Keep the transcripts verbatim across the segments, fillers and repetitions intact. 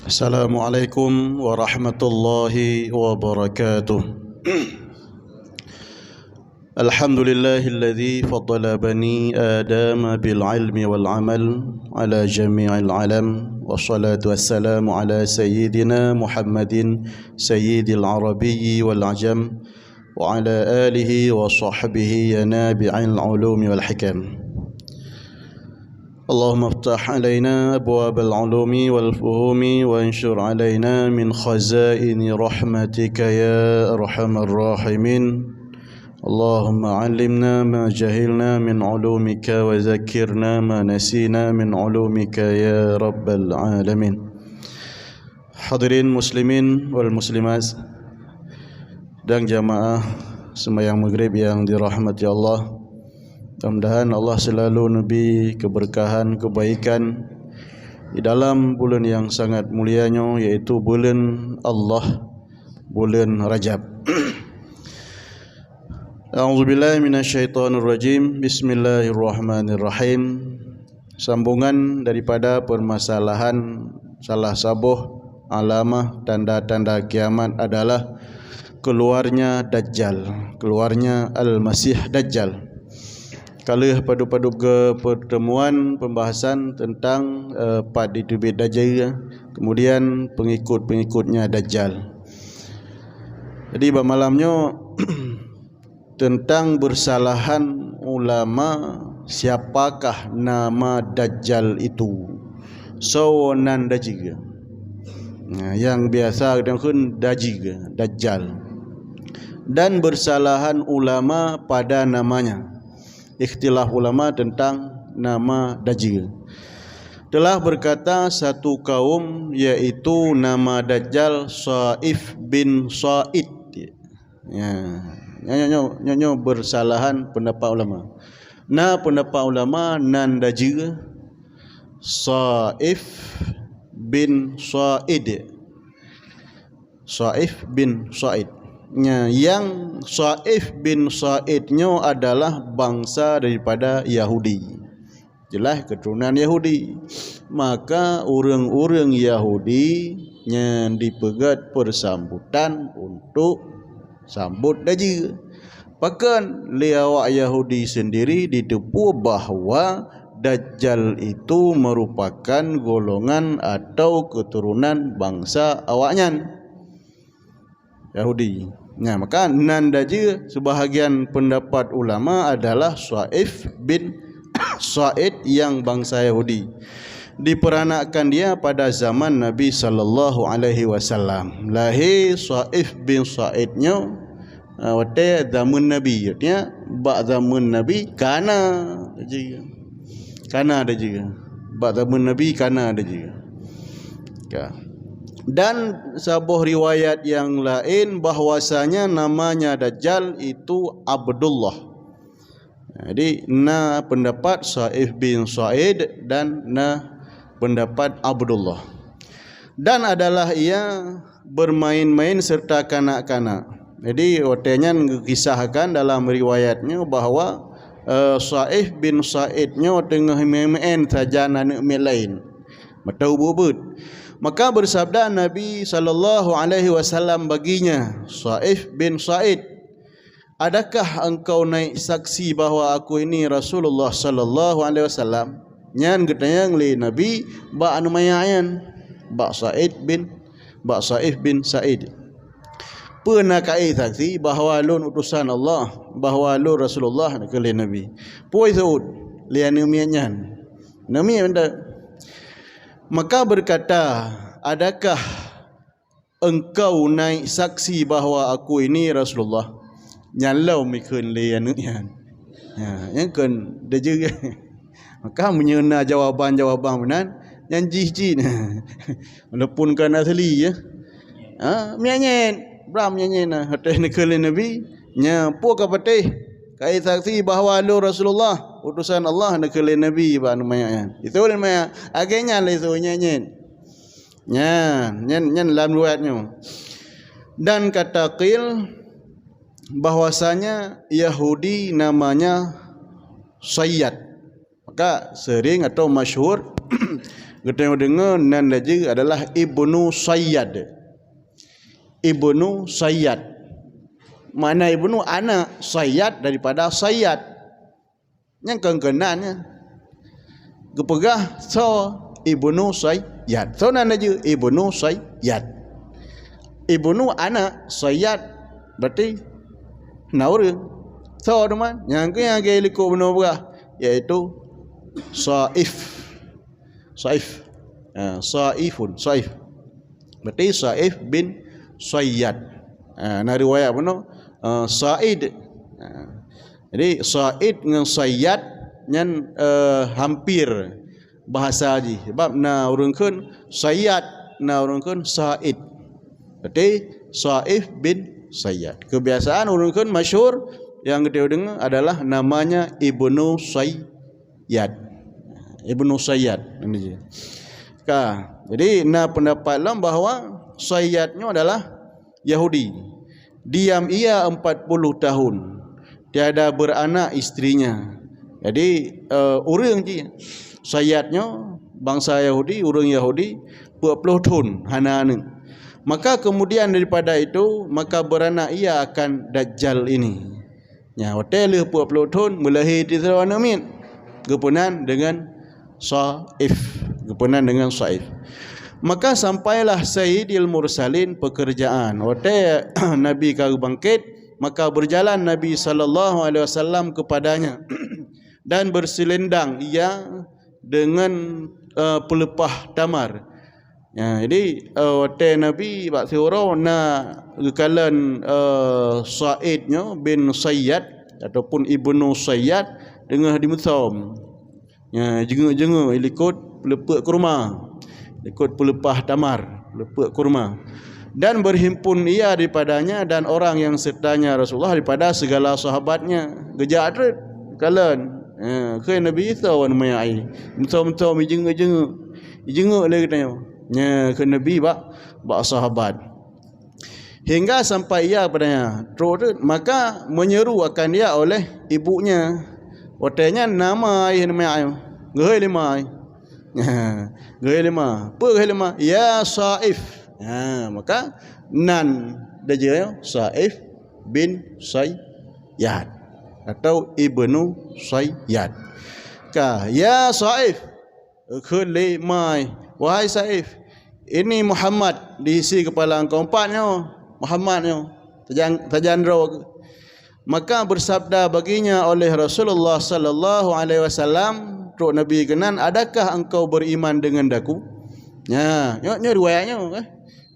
Assalamualaikum warahmatullahi wabarakatuh. الحمد لله الذي فضل بني آدم بالعلم والعمل على جميع العالم، والصلاة والسلام على سيدنا محمد سيد العربي والعجم، وعلى آله وصحبه ينابيع العلوم والحكم. اللهم افتح علينا أبواب العلوم والفهوم وانشر علينا من خزائن رحمتك يا أرحم الراحمين. اللهم علمنا ما جهلنا من علومك وذكرنا ما نسينا من علومك يا رب العالمين. Hadirin muslimin wal muslimat dan jamaah sembahyang maghrib yang dirahmati Allah. Mudah-mudahan Allah selalu neubri keberkahan, kebaikan di dalam bulan yang sangat mulia nyoe, yaitu bulan Allah, bulan Rajab. A'udzubillahi minasyaitonirrajim. Bismillahirrahmanirrahim. Sambungan daripada permasalahan salah saboh alamah tanda-tanda kiamat adalah keluarnya Dajjal, keluarnya Al-Masih Dajjal. Ka lheueh padub-padub geuh pertemuan pembahasan tentang, eh, pat jiteubiet Dajjal, kemudian pengikut-pengikutnya Dajjal. Jadi, bak malam nyoe, tentang bersalahan ulama, siapakah nama Dajjal itu? Soe nan Dajjal? Nah, yang biasa geutanyoe kheun Dajjal, Dajjal. Dan bersalahan ulama pada namanya. Ikhtilaf ulama tentang nama Dajjal. Telah berkata satu kaum, yaitu nama Dajjal Saif bin Said. Ya, nyoe, nyoe, nyoe, nyoe bersalahan pendapat ulama. Na pendapat ulama nan Dajjal Saif bin Said. Saif bin Said. Nya, yang Saif bin Said nyoe adalah bangsa daripada Yahudi. Jeulaih keuturonan Yahudi. Maka ureuëng-ureuëng Yahudi nyan dipeugét peusambutan untuk sambot Dajjal. Pakon lé awak Yahudi sendiri jiteupeue bahwa Dajjal itu merupakan golongan atau keturunan bangsa awaknyan, Yahudi. Nah, maka nan Dajjal, sebahagian pendapat ulama, adalah Saif bin Said yang bangsa Yahudi. Diperanakkan dia pada zaman Nabi sallallahu alaihi wasallam. Lahé Saif bin Said nyoe, ah, watée zaman Nabi, artinya bak zaman Nabi kana Dajjal. Kana Dajjal. Bak zaman Nabi kana Dajjal. Ka. Dan saboh riwayat yang lain bahwasanya namanya Dajjal itu Abdullah. Jadi, na pendapat Saif bin Said dan na pendapat Abdullah. Dan adalah ia bermain-main serta kanak-kanak. Jadi, watée nyan geukisahkan dalam riwayat nyoe bahwa, eh, Saif bin Said nyoe teungoh meuén-meuén sajan aneuëk miet laén. Mata ubeuet-ubeuet. Maka bersabda Nabi sallallahu alaihi wasallam baginya, Saif bin Said, "Adakah engkau naik saksi bahwa aku ini Rasulullah sallallahu alaihi wasallam?" Nyan geutanyong lé Nabi bak aneuk manyak nyan, bak Said bin, bak Saif bin Said. "Peue na kayée saksi bahwa lôn utosan Allah, bahwa lôn Rasulullah?" kheun lé Nabi. "Peue seuôt?" lé aneuk miet nyan. Aneuk miet mantong. Maka berkata, "Adakah engkau naik saksi bahwa aku ini Rasulullah?" Nyan lom jikheun lé aneuk nyan. Ha, nyan kheun Dajjal. Maka meunyoe na jawaban-jawaban meunan, nyan jih cit. Walaupun kon asli, ya. Ha, meunyan, bram meunyan, ha, watée neukheun lé Nabi, "Nyan peue ka patéh? Kayée saksi bahwa lôn Rasulullah, utosan Allah," neukheun lé Nabi bak aneuk manyak nyan. Itu lé manyak, lagée nyan lé su nyan nyan. Nyan, nyan, nyan lam riwayat nyoe. Dan kata qil bahwasanya Yahudi namanya Sayyad. Maka sering atau masyhur Geutanyoe deungoe nan laju adalah Ibnu Sayyad. Ibnu Sayyad. Makna Ibnu anak, Sayyad daripada Sayyad. Nyang kon keunan nyan. Geupeugah soe Ibnu Sayyad. Soe nan laju Ibnu Sayyad. Ibnu anak, Sayyad berarti na ureuëng. Soe teuma? Nyang keu nyang lheueh likot bunoe peugah, yaitu Saif. Saif. Ha, Saifun, Saif. Berarti Saif bin Sayyad. Ha, na riwayat bunoe, ha, Said. Ha. Jadi Said ngon Sayyad nyan, eh, hampir bahasa jih. Sebab na ureuëng kheun Sayyad, na ureuëng kheun Said. Berarti Saif bin Sayyad. Kebiasaan ureuëng kheun masyhur nyang geutanyoe deungoe adalah namanya Ibnu Sayyad. Ibnu Sayyad. Ka. Jadi na pendapat lom bahwa Sayyad nyoe adalah Yahudi. Diam ia empat puluh tahun, tiada beranak istrinya. Jadi, eh, ureuëng jih Sayyad nyoe bansa Yahudi, ureuëng Yahudi, peuet ploh thon hana aneuëk. Maka kemudian daripada itu, maka beranak ia akan Dajjal ini. Nya, watée lheueh peuet ploh thon, meulahé sidroe aneuëk miet. Geupeunan deungon Saif. Geupeunan deungon Saif. Maka sampailah Sayyidil Mursalin pekerjaan. Watée Nabi ka geubangkét, maka berjalan Nabi sallallahu alaihi wasallam kepadanya dan berselendang ia dengan, eh, pelepah tamar. Ya, jadi, eh, watée Nabi bak siuroe na geukalon, eh, Said nyoe bin Sayyad ataupun Ibnu Sayyad teungoh dimeusom. Ya, jenguk-jenguk likot pelepah kurma. Likot pelepah tamar, pelepah kurma. Dan berhimpun ia daripadanya dan orang yang sertanya Rasulullah daripada segala sahabatnya. Geujak treuk kalon. Ya, keu Nabi Isa wan maya ai. Meusom-som jenguk-jenguk. Jenguk lé geutanyoe. Nya keu Nabi bak, bak sahabat. Hingga sampai ia padanya. Trok tu, maka menyeru akan ia oleh ibunya. Watée nyan nama ayah nama ayah. Geuhôi lima ai. Geuhôi lima. Peue geuhôi lima? Ya Saif. Ha, maka nan dajeu Saif bin Sayyad atau Ibnu Sayyad. Ka, ya Saif. Kheun lé mai, "Wahai Saif, ini Muhammad di sisi kepala engkau empat nyoe, Muhammad nyoe, sajan, sajan droe." Maka bersabda baginya oleh Rasulullah sallallahu alaihi wasallam, trok Nabi keunan, "Adakah engkau beriman dengan aku?" Nya, nyoe, nyoe riwayat nyoe, eh.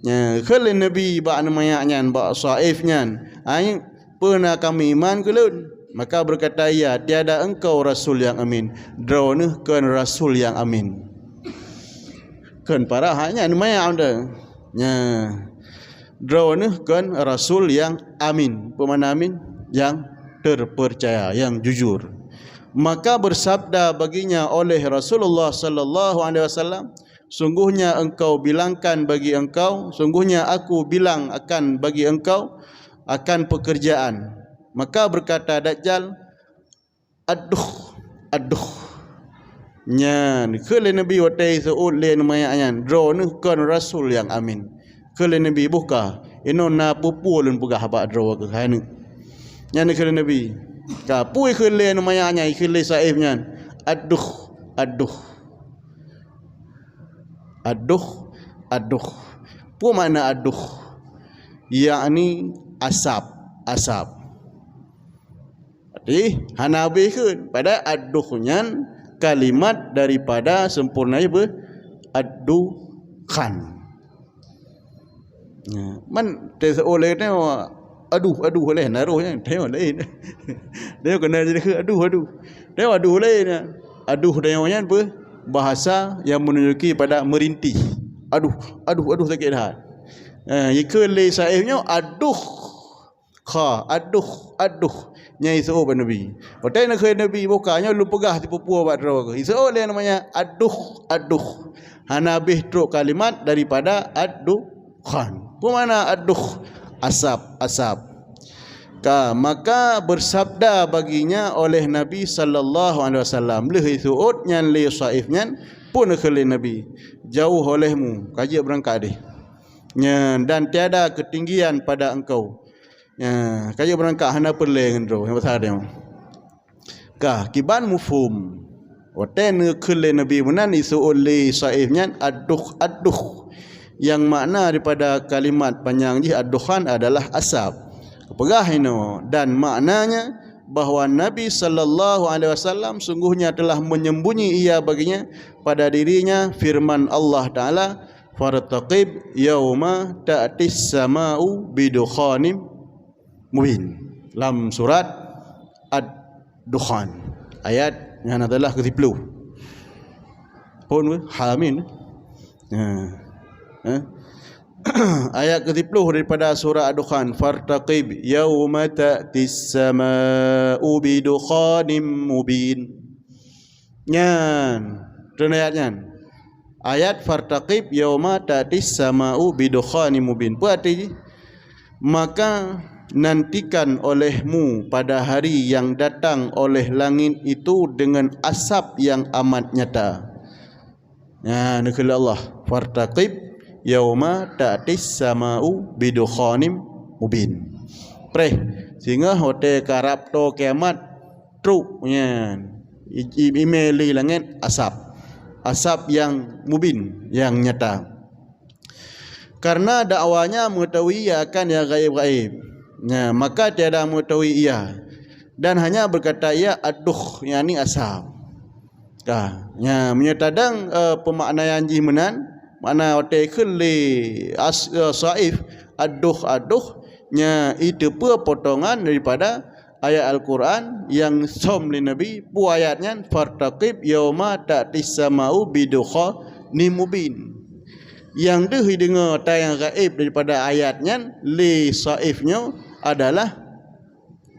Nya, kheun lé Nabi bak aneuk manyak nyan, bak Saif nyan, "Ai, peue na kamu iman keu lôn?" Maka berkata ia, "Tiada engkau rasul yang amin." Droeneuh kon rasul nyang amin. Kon parah nyan, aneuk manyak nyan. Nya. Droeneuh kon rasul nyang amin. Peue makna amin? Nyang terpercaya, nyang jujur. Maka bersabda baginya oleh Rasulullah sallallahu alaihi wasallam, "Sungguhnya engkau bilangkan bagi engkau, sungguhnya aku bilang akan bagi engkau akan pekerjaan." Maka berkata Dajjal, "Aduh, aduh." Nyan, kheun lé Nabi watée seuôt lé aneuk manyak nyan, "Droeneuh kon rasul nyang amin." Kheun lé Nabi, "Boh ka, inoe na peue-peue lôn peugah bak droe keuh hai neuk." Nyan kheun lé Nabi. Ka, peue kheun lé aneuk manyak nyan, kheun lé Saif nyan, "Aduh, aduh." Aduh, aduh. Peue makna aduh? Yakni asab, asab. Jadi, hana habéh kheun. Padahai aduh nyan kalimat daripada sempurna ibu ad-dukhan. Ya, man teuseuleh nyoe, aduh, aduh leh, na roh nyan, teuseuleh laén. Teuseuleh keunan jadi keu aduh, aduh. Teuseuleh aduh laén nyan. Aduh teuseuleh nyan peue? Bahasa yang menunjuki pada merintih. Aduh, aduh, aduh sakét that. Ha, ikheun lé Saif nyoe, aduh. Kha, aduh, aduh. Nyan iseuôt bak Nabi. Watée na kheun Nabi, "Boh ka, nyoe lôn peugah sipeue-peue bak droe keuh." Iseuôt lé namanya, "Aduh, aduh." Hana habéh trok kalimat daripada ad-dukhan. Peue makna ad-dukh? Asab, asab. Ka, maka bersabda baginya oleh Nabi sallallahu alaihi wasallam. Lheueh iseuôt nyan lé Saif nyan, Phon kheun lé Nabi, "Jauh olehmu, ka jeuet beurangkat deh. Nyan, dan tiada ketinggian pada engkau. Nyan, ka jeuet beurangkat, hana peureulée ngon droe." Nyang bahasa dia. Ka, kiban mufhum. Watée neukheun lé Nabi meunan, iseuôt lé Saif nyan, "Aduh, aduh." Yang makna daripada kalimat panjang jih ad-dukhan adalah asap. Peugah inoe, dan maknanya bahwa Nabi sallallahu alaihi wasallam sungguhnya telah menyembunyi ia baginya pada dirinya firman Allah Taala, "Fartaqib yauma ta'tis sama'u bidukhanim mubin." Lam surat Ad-Dukhan. Ayat nyang adalah ke-10. Phon, Hamim. Ha. Ha? Ayat ke-10 daripada surah Ad-Dukhan, "Fartaqib yauma ta'tis sama'u bidukhanim mubin." Nyan, turun ayat nyan. Ayat, "Fartaqib yauma ta'tis sama'u bidukhanim mubin." Peue arti jih? "Maka nantikan olehmu pada hari yang datang oleh langit itu dengan asap yang amat nyata." Nah, neukheun lé Allah, "Fartaqib yauma ta'tis sama'u bidukhanim mubin." Preh, singoh watée karab toe kiamat, trok nyan. I-, i-, imé lé langét asap. Asap yang mubin, yang nyata. Karena dakwanya mengetahui ia akan yang gaib-gaib. Nah, maka tiada mengetahui ia. Dan hanya berkata ia, "Aduh," yakni asap. Ka, nya, meunyoe tadang, eh, peumaknaan jih meunan, makna watée kheun lé as-, eh, Saif, "Aduh, aduh," nya iteupeue potongan daripada ayat Al-Quran nyang som lé Nabi, peue ayat nyan, "Fartaqib yauma ta'tis sama'u bidukhanim mubin." Nyang deuh ideungoe ata nyang gaéb daripada ayat nyan lé Saif nyoe adalah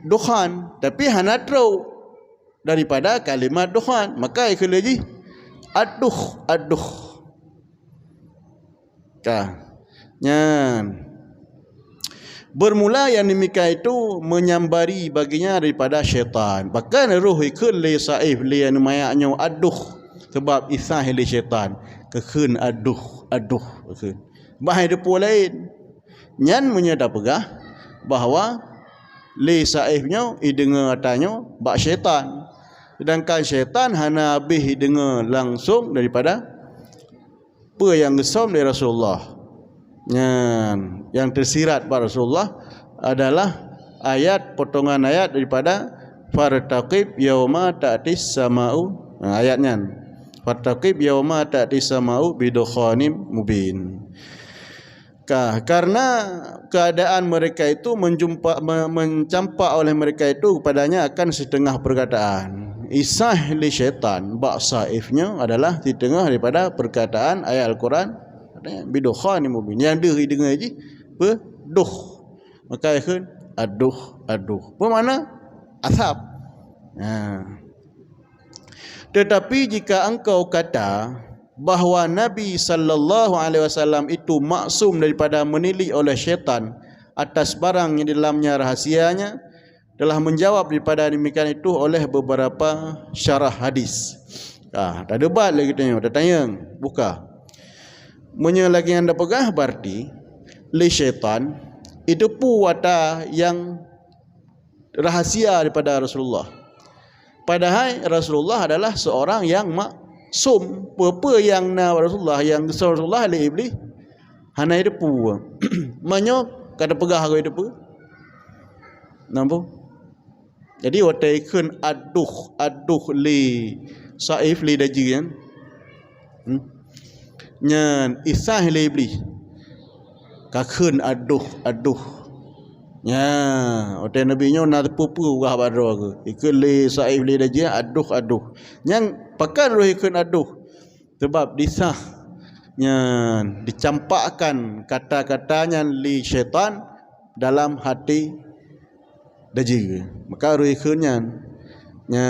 dukhan, tapi hana trok daripada kalimat dukhan. Maka ikheun lé jih, "Aduh, aduh." Ka. Nyan. Bermula yang demikian itu menyambari baginya daripada syaitan. Bahkan roh ikheun lé Saif lé anu mayak nyoe, "Aduh," sebab isah lé syaitan. Kheun, "Aduh, aduh," kheun. Bah hai deupeu laén. Nyan meunyoe tapeugah bahwa lé Saif nyoe ideungoe ata nyoe bak syaitan. Sedangkan syaitan hana habéh ideungoe langsung daripada peue nyang geusom lé Rasulullah. Nyan, nyang teusirat bak Rasulullah adalah ayat, potongan ayat daripada, "Fartaqib yauma ta'tis sama'u." Nah, ayat nyan. "Fartaqib yauma ta'tis sama'u bidukhanim mubin." Ka, karena keadaan mereka itu menjumpa, me-, mencampak oleh mereka itu kepadanya akan setengah perkataan. Isah lé syaitan bak Saif nyoe adalah setengah daripada perkataan ayat Al-Quran, katanya, "Bidukhanim mubin." Nyang deuh ideungoe jih, peue? Duh. Maka ikheun, "Aduh, aduh." Peue makna? Asap. Nah. Tetapi jika engkau kata bahwa Nabi sallallahu alaihi wasallam itu maksum daripada menilik oleh syaitan atas barang yang di dalamnya rahasianya, telah menjawab daripada demikian itu oleh beberapa syarah hadis. Ah, tadebat lagi tanya, tatanyong, buka. Meunyoe lagée nyang tapeugah, berarti lé syaitan itu peue ata nyang rahasia daripada Rasulullah. Padahai Rasulullah adalah seorang yang maksum. Peue-peue nyang na Rasulullah, nyang geusom Rasulullah lé Iblih, hana jiteupeue. Meunyoe ka tapeugah keu jiteupeue. Nampu? Jadi, watée ikheun aduh, aduh lé Saif lé dajih nyan. Hmm? Nyan isah lé Iblih. Ka kheun aduh, aduh. Nya, watée Nabi nyoe na peue-peue peugah bak droe geuh. Ikheun lé Saif lé dajih, aduh, aduh. Nyan pakon roh ikheun aduh. Sebab disah nyan dicampakkan kata-kata nyan lé syaitan dalam hati dajih. Maka roh ikheun nyan. Nya,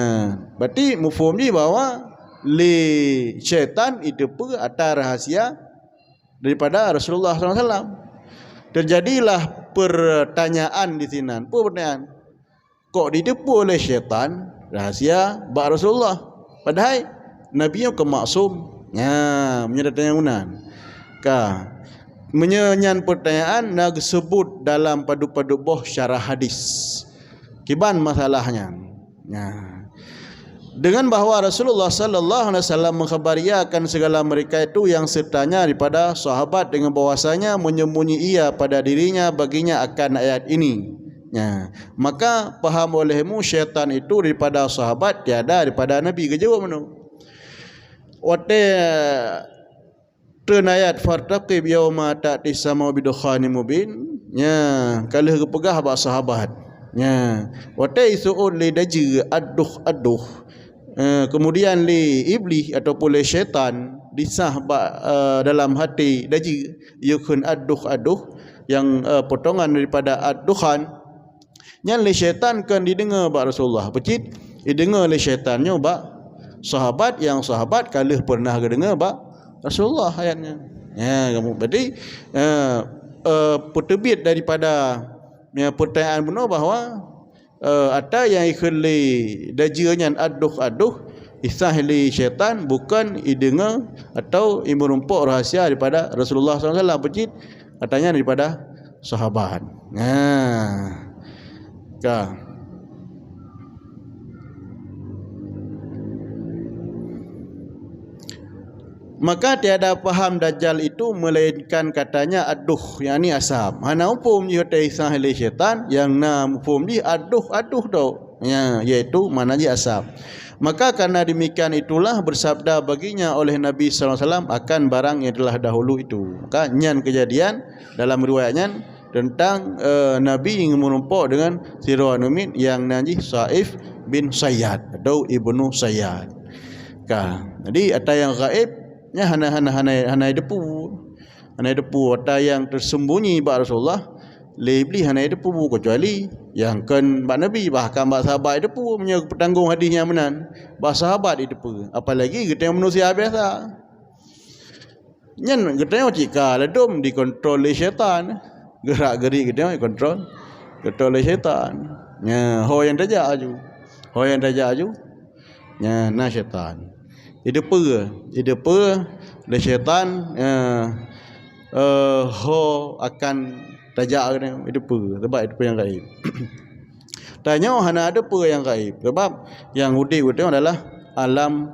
berarti mufhum jih bahwa lé syaitan jiteupeue ata rahasia daripada Rasulullah sallallahu alaihi wasallam. Terjadilah pertanyaan di sinan. Peue pertanyaan? Kok jiteupeue lé syaitan rahasia bak Rasulullah? Padahai Nabi nyoe kon maksum. Nya, meunyoe tatanyong meunan. Ka. Meunyoe nyan peurtanyaan na geuseubut dalam padub-padub boh syarah hadis. Kiban masalah nyan. Nya. Dengan bahwa Rasulullah sallallahu alaihi wasallam mengkhabari ia akan segala mereka itu yang sertanya daripada sahabat dengan bahwasanya menyembunyi ia pada dirinya baginya akan ayat ini. Nya. Maka paham olehmu syaitan itu daripada sahabat tiada daripada Nabi, geujaweueb meunoe. Watée treun ayat, "Fartaqib yauma ta'ti sama'u bidukhanin mubin." Nya, ka lheueh geupeugah bak sahabat. Nya, watée iseuôt lé dajeu aduh-aduh, eh, kemudian lé iblih ataupun lé syaitan disah bak, eh, dalam hati dajeu, yukheun aduh-aduh nyang, eh, potongan daripada ad-dukhan. Nyan lé syaitan kon dideungoe bak Rasulullah. Peucit, dideungoe lé syaitan nyoe bak sahabat, nyang sahabat ka lheueh peureunah geudeungoe bak Rasulullah ayat nyan. Ya, kamu berarti, eh, eh, peuteubiet daripada, ya, peurtanyaan bunoe bahwa, eh, ata nyang ikheun lé dajeu nyan aduh-aduh, isah lé syaitan, bukon ideungoe atau imeurumpok rahsia daripada Rasulullah sallallahu alaihi wasallam. Peucit, katanya daripada sahabat. Nah. Ka. Maka tiada paham Dajjal itu melainkan katanya aduh, yakni asap. Hana muphom jih watée isah lé syaitan, nyang na muphom jih aduh-aduh tu. Ya, yaitu makna jih asap. Maka karena demikian itulah bersabda baginya oleh Nabi sallallahu alaihi wasallam akan barang yang telah dahulu itu. Maka nyan kejadian dalam riwayat nyan tentang, eh, Nabi nyang meurumpok dengan sidroe aneuk miet nyang nan jih Saif bin Sayyad atau Ibnu Sayyad. Ka. Jadi ata nyang gaib nyan hana, hana, hana, hana jiteupeue. Hana jiteupeue ata nyang tersembunyi bak Rasulullah, lé iblih hana jiteupeue kecuali nyang kon bak Nabi, bahkan bak sahabat jiteupeue meunyoe geupeutanggung hadis nyang meunan. Bak sahabat jiteupeue, apalagi geutanyoe manusia biasa. Nyan geutanyoe cit ka ladom dikontrol lé syaitan. Geurak-geurik geutanyoe dikontrol, kontrol lé syaitan. Nya, ho nyang tajak aju. Ho nyang tajak aju, nya na syaitan. Jiteupeue, jiteupeue lé syaitan, eh, eh, ho akan tajak geutanyoe, jiteupeue, sabab jiteupeue nyang gaib. Tanyoe hana teupeue nyang gaib, sabab nyang udeb geutanyoe adalah alam,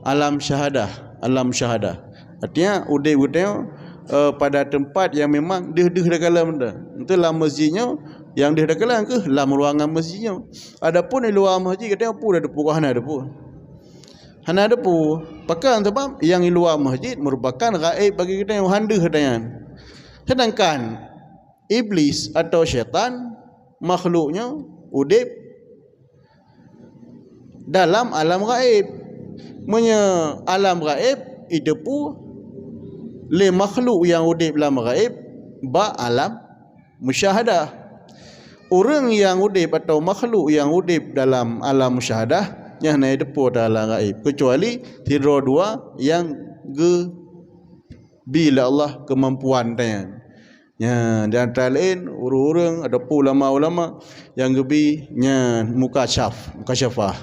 alam syahadah, alam syahadah. Artinya udeb geutanyoe, eh, pada tempat yang memang deuh-deuh takalon dah. Enteuk lam masjid nyoe, nyang deuh takalon keuh lam ruangan masjid nyoe. Adapun di luwa masjid geutanyoe peue teupeue, hana teupeue. Hana teupeue. Pakon? Sabab nyang di luwa masjid merupakan gaib bagi geutanyoe, han deuh geutanyoe. Sedangkan iblis atau syaitan, makhluk nyoe udeb dalam alam gaib. Meunyoe alam gaib jiteupeue lé makhluk nyang udeb lam gaib bak alam musyahadah. Ureuëng nyang udeb atau makhluk nyang udeb dalam alam musyahadah nyan hana jiteupeue ata alam gaib, keucuali sidroe dua nyang geubi lé Allah keumampuan nyan. Nya, di antara laén ureuëng-ureuëng ataupun ulama-ulama nyang geubi nyan mukasyaf, mukasyafah.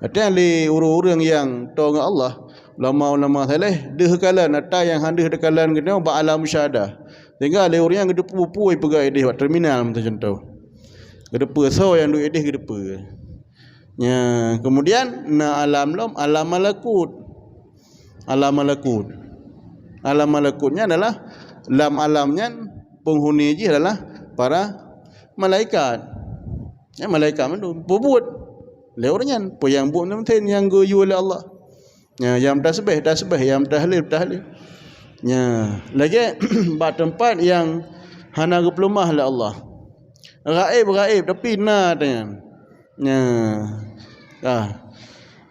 Artinya lé ureuëng-ureuëng nyang toe ngon Allah, ulama-ulama saleh, deuh takalon ata nyang han deuh takalon geutanyoe bak alam musyahadah. Sehingga lé ureuëng nyan geuteupeue peue nyang peugah idéh bak terminal, meucontoh. Geuteupeue soe nyang duek idéh, geuteupeue. Nya, kemudian na alam lom, alam malakut. Alam malakut. Alam malakut nyan adalah lam alam nyan penghuni jih adalah para malaikat. Ya, malaikat mandum. Peubuet lé ureuëng nyan, peue nyang buet nyan nyang geuyue lé Allah. Ya, nyang tasbih, tasbih, nyang tahlil, tahlil. Ya, lagée bak teumpat nyang hana geupeuleumah lé Allah. Gaib, gaib, tapi na teuh nyan. Nya. Ah.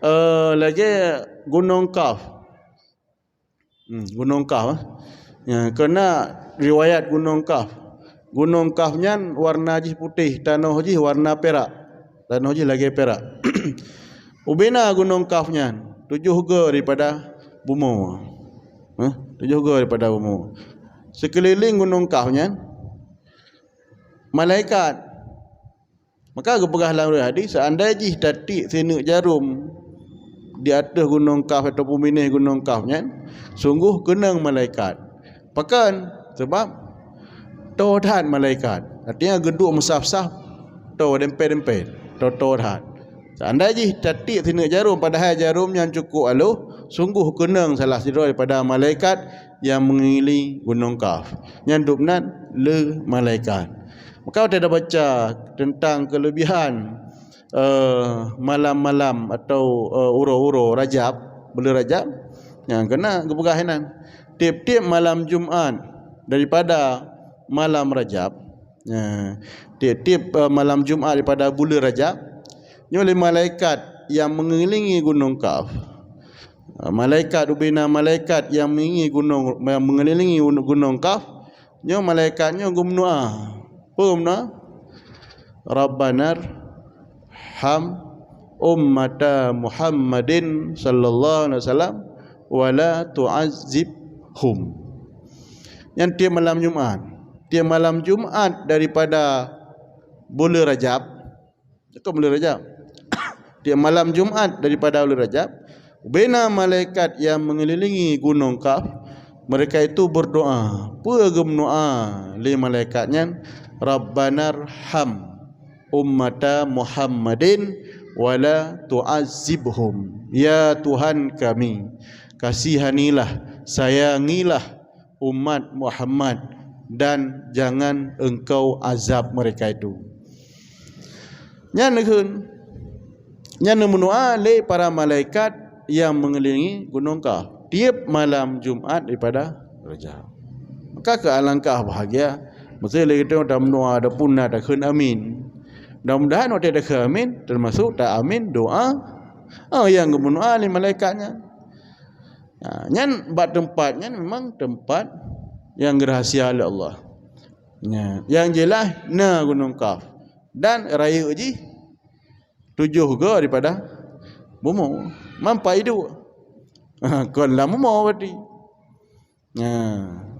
Eh, lagée Gunong Kaf. Hmm, Gunong Kaf, eh. Nya, keureuna riwayat Gunong Kaf. Gunong Kaf nyan warna jih putéh, tanoh jih warna pirak. Tanoh jih lagée pirak. Ubena Gunong Kaf nyan, tujoh goe daripada bumoe. Eh, tujoh goe daripada bumoe. Seukeuliléng Gunong Kaf nyan, malaikat. Maka geupeugah lam riwayat hadis, seandai jih tatiek sineuk jarom di ateueh gunong Kaf ataupun binéh gunong Kaf nyan, sunggoh keunong malaikat. Pakon? Sabab toe that malaikat. Artinya geuduek meusaf-saf, toe dempet-dempet, toe-toe that. Seandai jih tatiek sineuk jarom, padahai jarom nyan cukôp aloh, sunggoh keunong salah sidroe daripada malaikat nyang meungiéling gunong Kaf. Nyan dubnan le malaikat. Maka watée tabaca teuntang keuleubihan eh, malam-malam atau, eh, uroe-uroe Rajab, buleuen Rajab, nyang keunan geupeugah inan. Tiep-tiep malam Jumat daripada malam Rajab, ya, tiep-tiep, eh, malam Jumat daripada buleuen Rajab, nyoe lé malaikat nyang meungiélingi gunong Kaf. Eh, malaikat, ubena malaikat nyang meungiélingi gunong, nyang meungiélingi gunong Kaf, nyoe malaikat nyoe geumeudoá. Peue geumeudoá? Rabbanar ham ummata Muhammadin sallallahu alaihi wasallam wa la tu'azzibhum. Nyan tiep malam Jumat. Tiep malam Jumat daripada buleuen Rajab, Itu buleuen Rajab. Tiep malam Jumat daripada buleuen Rajab, ubena malaikat nyang meungiélingi gunong Kaf, mereka itu berdoa. Peue geumeudoá lé malaikat nyan? Rabbanarham ummata Muhammadin wa la tu'azzibhum. Ya Tuhan kami, kasihanilah, sayangilah umat Muhammad dan jangan Engkau azab mereka itu. Nyan neukheun, nyan neumeudoá lé para malaikat nyang meungiélingi gunong Kaf tiep malam Jumat daripada Rajab. Maka keu alangkah bahagia, meusé lé geutanyoe tameudoá, adapun na takheun amin. Mudah-mudahan watée takheun amin, teumasuk ta amin doá, ah, nyang geumeudoá lé malaikat nyan. Ha, nyan bak teumpat nyan memang teumpat nyang geurahsia lé Allah. Nya, nyang jeulaih na gunong Kaf dan rayeuk jih tujoh goe daripada bumoe. Mampai iduek. Ha, kon lam bumoe berarti. Nya,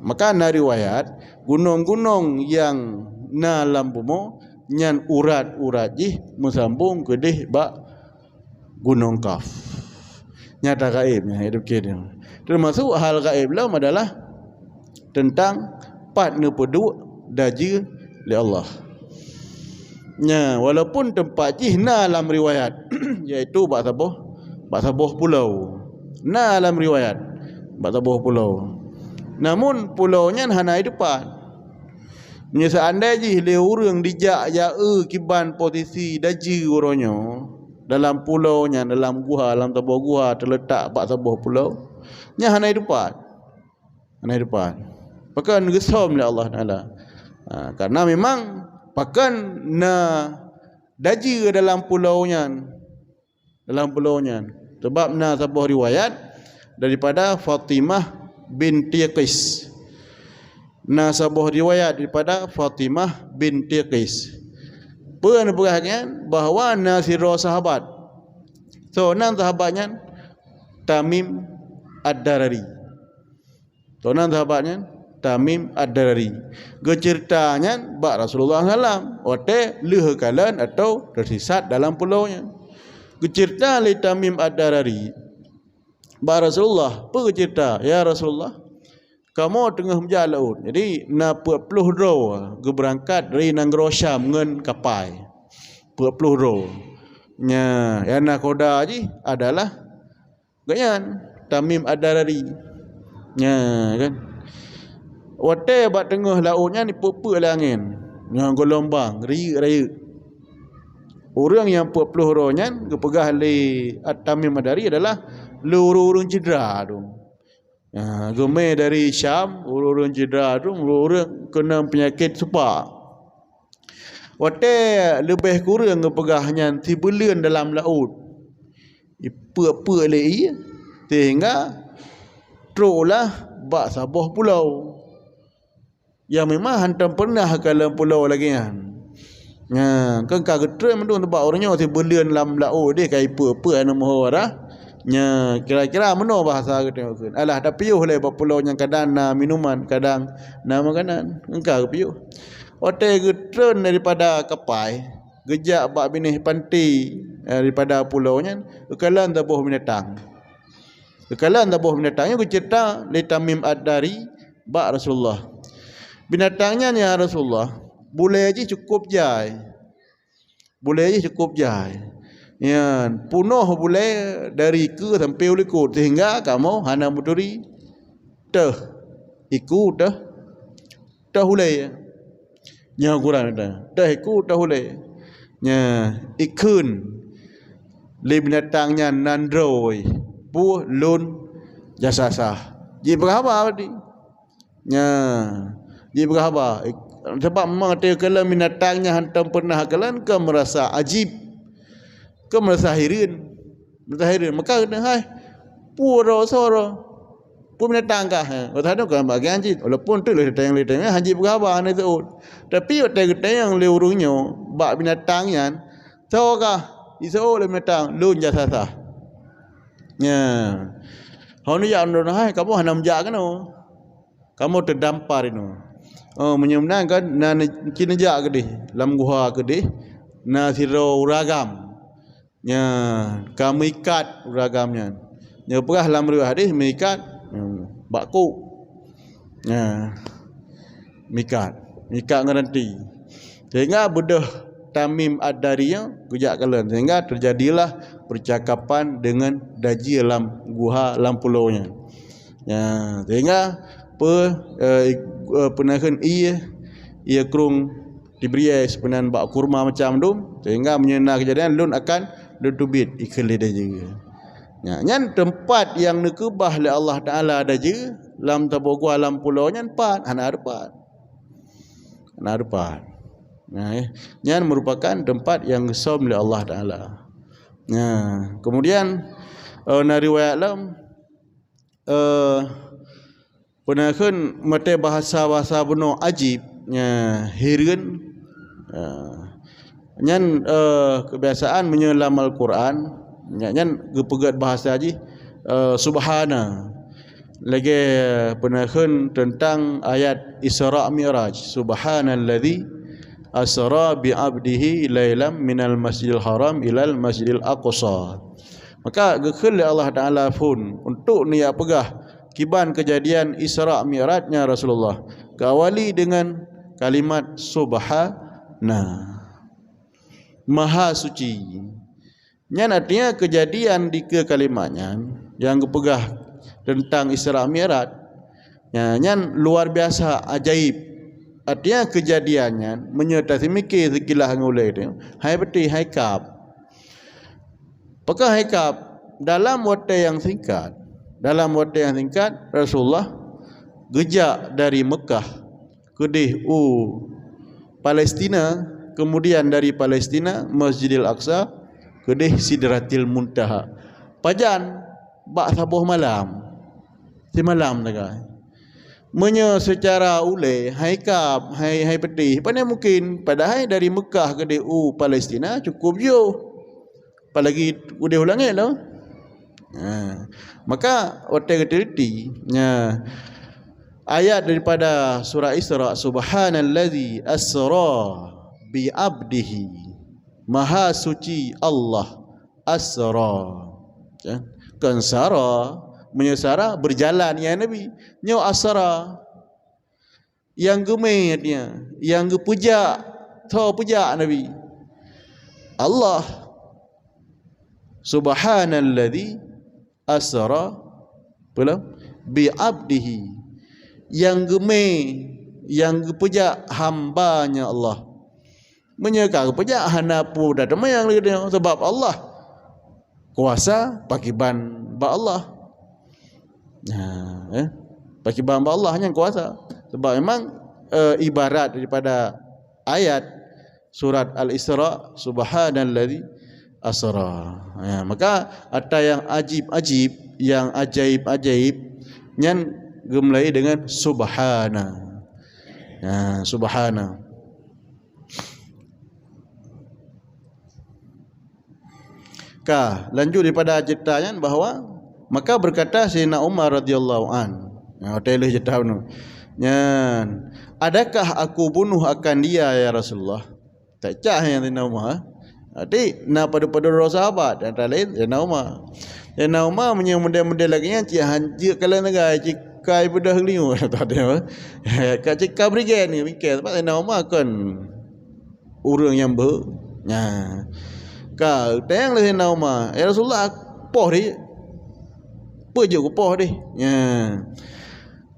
maka na riwayat gunong-gunong nyang na lam bumoe nyan urat-urat jih meusambong keudeh bak gunong Kaf. Nyata gaib nyan, itu kira. Termasuk hal gaib lom adalah tentang pat neupeuduek dajeu lé Allah. Nya, walaupun teumpat jih na lam riwayat, yaitu bak saboh, bak saboh pulo. Na lam riwayat, bak saboh pulo. Namun pulo nyan hana jiteupat. Meunyoe seandai jih lé ureuëng dijak ya-e kiban posisi dajeu uroe nyoe dalam pulo nyan, dalam guha, lam saboh guha teuletak bak saboh pulo, nyan hana jiteupat. Hana jiteupat. Pakon geusöm lé Allah Taala. Ha, karena memang pakon na dajeu dalam pulo nyan. Dalam pulo nyan. Sebab na saboh riwayat daripada Fatimah binti Qais. Na saboh riwayat daripada Fatimah binti Qais. Peue neupeugah nyan? Bahwa na sidroe sahabat. So, nan sahabat nyan Tamim Ad-Darari. Tonan sahabat nyan, Tamim Ad-Darari. Geuceurita nyan bak Rasulullah sallam, watée lheueh kalon atau teusisat dalam pulo nyan. Geuceurita lé Tamim Ad-Darari bak Rasulullah, peue geuceurita? "Ya Rasulullah, kamoe teungoh meujak laôt." Jadi, na peuet ploh droe geubeurangkat dari nanggroe Syam ngon kapai. Peuet ploh droe. Nya, nyang nakhoda jih adalah gobnyan, Tamim Ad-Darari. Nya, kan. Watée bak teungoh laôt nyan jipeuek-peuek lé angén. Ngon geulombang, rayeuk-rayeuk. Ureuëng nyang peuet ploh droe nyan geupeugah lé At-, Tamim Ad-Dari adalah lé ureuëng-ureuëng cedera tu. Ha, geumé dari Syam, ureuëng-ureuëng cedera tu, ureuëng-ureuëng keunong peunyakét supak. Watée leubeh kureueng geupeugah nyan sibuleuen dalam laôt, jipeuek-peuek lé ié, sehingga troklah bak saboh pulo. Nyang memang hántom peureunah kalon pulo lagée nyan. Nya, kon ka geutreun mandum, sabab uroe nyoe sibuleuen lam laôt deh ka jipeuek-peuek aneuk meuho arah. Nya, kira-kira meunoe bahasa geutanyoe kheun. Alah, tapiôh lé bak pulo nyang kadang na minuman, kadang na makanan. Kon ka geupiôh. Watée geutreun daripada kapai, geujak bak binéh panté, eh, daripada pulo nyan, geukalon saboh binatang. Geukalon saboh binatang nyan geuceurita lé Tamim Ad-Dari bak Rasulullah. Binatang nyan, "Ya Rasulullah, bulée jih cukôp jai." Bulée jih cukôp jai. Nyan, punoh bulée dari keue sampoe u likot, sehingga kamoe hana meuturi teuh iku teuh, teuh ulée. Nyoe ukuran teuh, teuh iku teuh ulée. Nyan, ikheun lé binatang nyan nan droe, "Peue lôn jasasah." Jipeugah haba tadi. Nya, jipeugah haba. Sabab memang teukalon binatang nyang hántom pernah kalon, ka meurasa ajib, ka meurasa hireuen. Meurasa hireuen. Maka kheun, "Hai, peue droe, soe droe? Peue binatang kah?" Ha, watée nyoe ka bagian jih. Walaupun teuk lé teuntang, lé teuntang, hana jipeugah haba, hana jiseuôt. Tapi watée geutanyong lé ureuëng nyoe bak binatang nyan, "Soe kah?" Jiseuôt lé binatang, "Lôn jasasah." Nya. Hana jak droeneuh, hai, kamoe hana meujak keunoe. Kamoe teudampar inoe. Oh, meunyoe meunan kan, na ne-, ci neujak keudeh, lam guha keudeh, na sidroe ureuëng agam. Nya, ka meuikat ureuëng agam nyan. Nyoe peugah lam riwayat hadis meuikat, hmm, bak kok. Nya, meuikat. Meuikat ngon ranté. Sehingga beudôh Tamim Ad-Dari nyan geujak kalon. Sehingga teujadilah peucakapan deungon dajie lam guha, lam pulo nyan. Ya, sehingga pe, eh, ik-, eh, peunaheun ié, ié krueng dibri ai seupeunan bak kurma macam dum, sehingga meunyoe na keujadian lôn akan lôn teubiet ikheun lé dajie. Ya, nyan teumpat nyang neukeubah lé Allah Taala dajie lam saboh guha lam pulo nyan pat, hana teupat. Hana teupat. Nah, eh, nyan meurupakan teumpat nyang geusöm lé Allah Taala. Nah, kemudian, eh, na riwayat lom, eh, peunaheun maté bahasa-bahasa bunoe ajib, nya, hireuen, eh, nyan, eh, kebiasaan meunyoe lam Al-Quran, nya, nyan geupeugét bahasa jih, eh, subhana. Lagée peunaheun teuntang ayat Isra Mi'raj, "Subhanalladzi asra bi 'abdihi lailam minal masjidil haram ilal masjidil aqsa." Maka geukheun lé Allah Taala phon untuk neujak peugah kiban keujadian Isra Mi'rajnya Rasulullah, geuawali deungon kalimat subhana, maha suci. Nyan artinya keujadian dikeue kalimat nyan nyang geupeugah teuntang Isra Mi'raj, nya, nyan luar biasa ajaib. Artinya keujadian nyan, meunyoe taseumiké sikilah ngon ulée teuh, hai beutôi, hai kab. Pakon hai kab, dalam watée nyang singkat, dalam watée nyang singkat, Rasulullah geujak dari Meukah keudeh u Palestina, kemudian dari Palestina, Masjidil Aqsa, keudeh Sidratil Muntaha. Pajan? Bak saboh malam. Simalam sagai. Meunyoe seucara ulée, hai kab, hai, hai peudeh, pane mungkin, padahai dari Meukah keudeh u Palestina cukôp jiôh. Apalagi udeh u langét tu. Ha. Maka watée geuteliti, nya, ayat daripada surah Isra, "Subhanalladzi asra bi abdihi." Maha suci Allah, asra. Ya. Kon sara, meunyoe sara, berjalan, ya Nabi. Nyoe asra. Nyang geumé artinya, nyang geupeujak, tho peujak Nabi. Allah. "Subhanalladzi asra," peue lom? "Bi abdihi." Nyang geumé, nyang geupeujak hamba-Nya Allah. Meunyoe ka geupeujak, hana peue tateumanyong lé geutanyoe, sabab Allah kuasa, pakriban bak Allah. Ha, eh? Pakriban bak Allah nyang kuasa. Sebab memang, eh, ibarat daripada ayat surat Al-Isra, "Subhanalladzi asra." Ya, maka ata nyang ajib-ajib, nyang ajaib-ajaib, nyan geumulai dengan subhana. Ya, subhana. Ka, lanjut daripada cerita nyan bahwa, maka berkata Sayyidina Umar radhiyallahu an, nah, watée lheueh cerita bunoe, nyan, "Adakah aku bunuh akan dia, ya Rasulullah?" Cah nyang Saidina Umar. Jadi, na padub-padub droe sahabat, antara laén Saidina Umar. Saidina Umar meunyoe model-model lagée nyan, cit han jeuet kalon sagai, cit kai beudoh geulinyueng. Ka cit ka berigen ni, bingkai. Sebab Saidina Umar kon ureuëng nyang beu. Nah. Ka tanyong lé Saidina Umar, "Ya Rasulullah, poh deh. Peue jeuet kupoh deh?" Nya.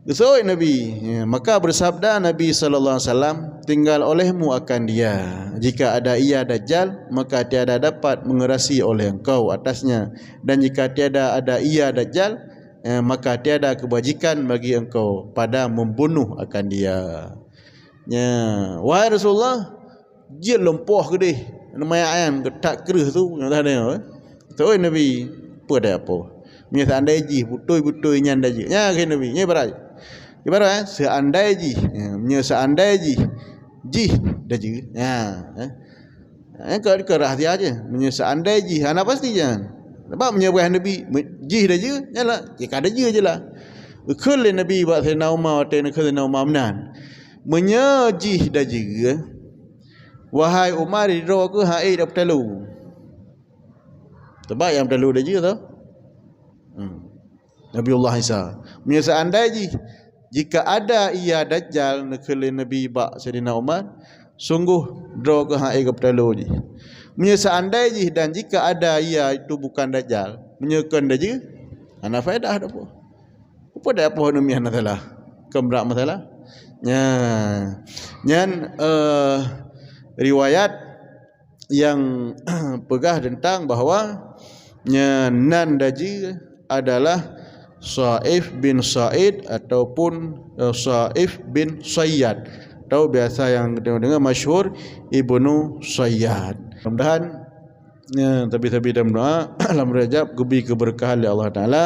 Geuseuôt Nabi. Ya, maka bersabda Nabi sallallahu alaihi wasallam, "Tinggal olehmu akan dia. Jika ada ia Dajjal, maka tiada dapat mengerasi oleh engkau atasnya. Dan jika tiada ada ia Dajjal, eh, maka tiada kebajikan bagi engkau pada membunuh akan dia." Ya, "Wahai Rasulullah, jeuet lom poh keudeh, mayat nyan geutak kreueh tu," nyoe tadi, eh. Beutôi Nabi, "Peue daya poh? Meunyoe seandai jih beutôi-beutôi nyan Dajjal." Nya kheun Nabi, nyoe ibarat. Ibarat, eh, seandai jih, ya, meunyoe seandai jih, jih Dajjal. Ya, eh. Eh, ka, ka rahsia je. Meunyoe seandai jih, hana pasti nyan. Sebab meunyoe bukan Nabi, me-, jih Dajjal, nyan lah, ya ka Dajjal je lah. Kheun lé Nabi bak Saidina Umar, watée kheun Saidina Umar meunan. "Meunyoe jih Dajjal, wahai Umar, droe keuh han ék tapeutalo." Sebab nyang peutalo Dajjal tu. Hmm. Nabiullah Isa. Meunyoe seandai jih, "Jika ada ia Dajjal," neukheun lé Nabi bak Saidina Umar, "sungguh droe keuh han ék kapeutalo jih." Meunyoe seandai jih dan jika ada ia itu bukan Dajjal, meunyoe kon Dajjal, hana faedah daya poh. Peue daya poh nyan hana salah. Kon brat masalah. Nya. Nyan, eh, riwayat nyang peugah teuntang bahwa nya nan Dajjal adalah Saif bin Said ataupun, eh, Saif bin Sayyad, atau biasa nyang deungoe masyhur Ibnu Sayyad. Mudah-mudahan, ya, tabi-tabi dan doa lam Rajab geubi keberkahan lé Allah Taala.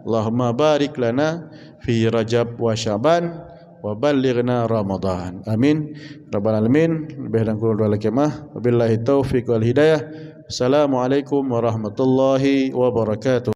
Allahumma barik lana fi Rajab wa Sya'ban wa ballighna Ramadan. Amin. Rabbal alamin. Lebih dan kurang dua lakemah. Wabillahi taufiq wal hidayah. Assalamualaikum warahmatullahi wabarakatuh.